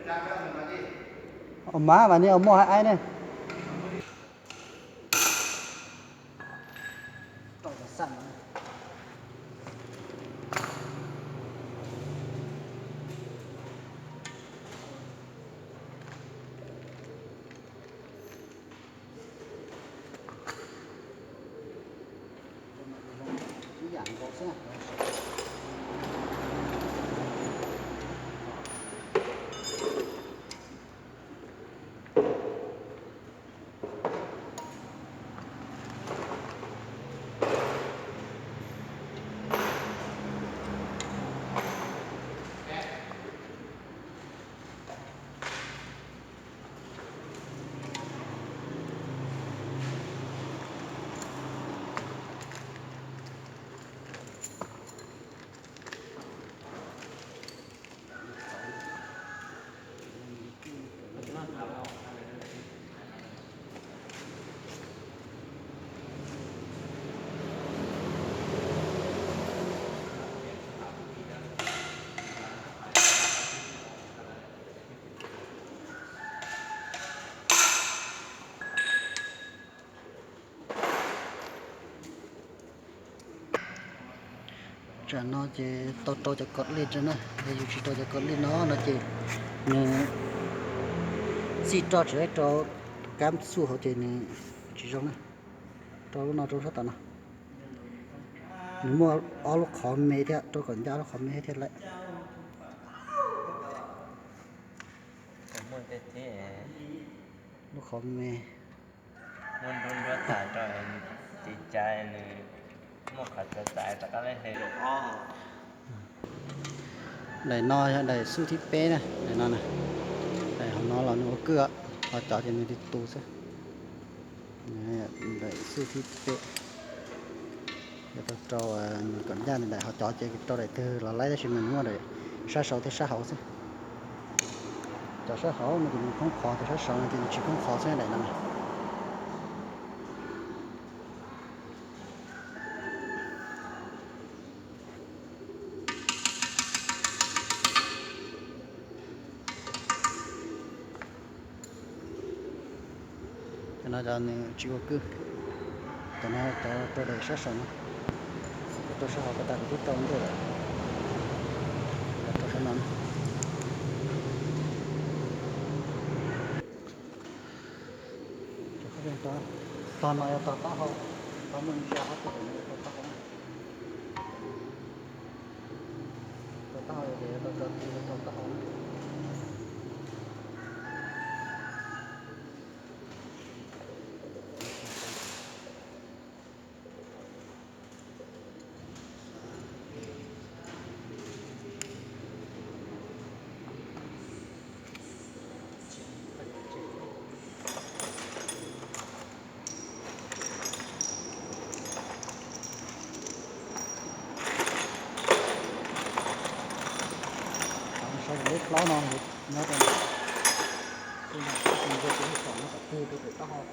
Ua mas mas nej ua muaj hais aib ne. Tsam no ces tau rau cov kos lij na, yog yus tsis rau cov kos lij no no ces nws txij roj tsis laib rau kab xuj hauv ces nws tsis zoo na. Rau lub no rau sab tom no, nws muaj ob lub qhov me thiab, rau kom ncaj ob lub qhov me thiaj laib. Lub qhov me. Daim no yog daim xuj thib peb na, daim no na. Daim hauv no los nws ua kwj, ho cov ces nws tus tus xwb. Daim xuj thib peb. Yog tau rau kom ncaj nws daim, ho cov ces rau daim twg los laib tab sis mas nws muaj daim sab saud thiab sab hauv xwb. Cov sab hauv no ces nws khoob qhov, cov sab saud no ces nws tsis khoob qhov xwb daim no. Cov no cov nws tsis ua kwj. Cov no cov rau daim sab saud no. Cov rau sab hauv ko tas kuv twb rau ntej lawm. Rau sab no. Tog no yog tog taub hau, tog muaj ntsia hauv, tog taub hau, tog taub hau yog tias yog tog tso ti tog taub hau. Saib lub plaub no nyob rau, nyob rau pem taub hau.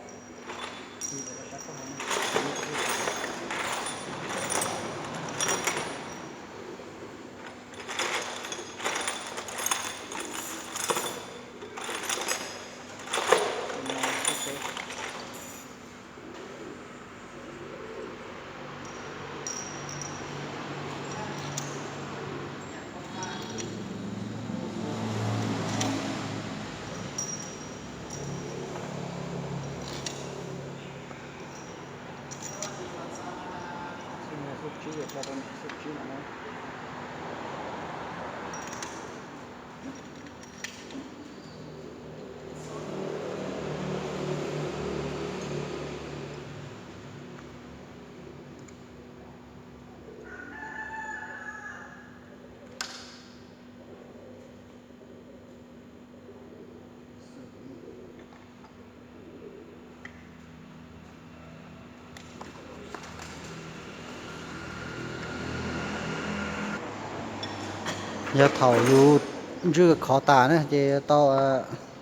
Yog thaum yus ntswj khov tas na ces tau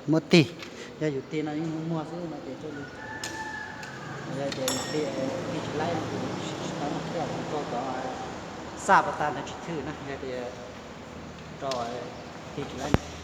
muab tig. Yog yus tig no yeej muag muag xwb no ces, yog tias tig tsis laib no ces tsis tau muaj thiaj, rau cov xaj pas tas ntawd tsis thwj na, yog tias rau tig tsis laib.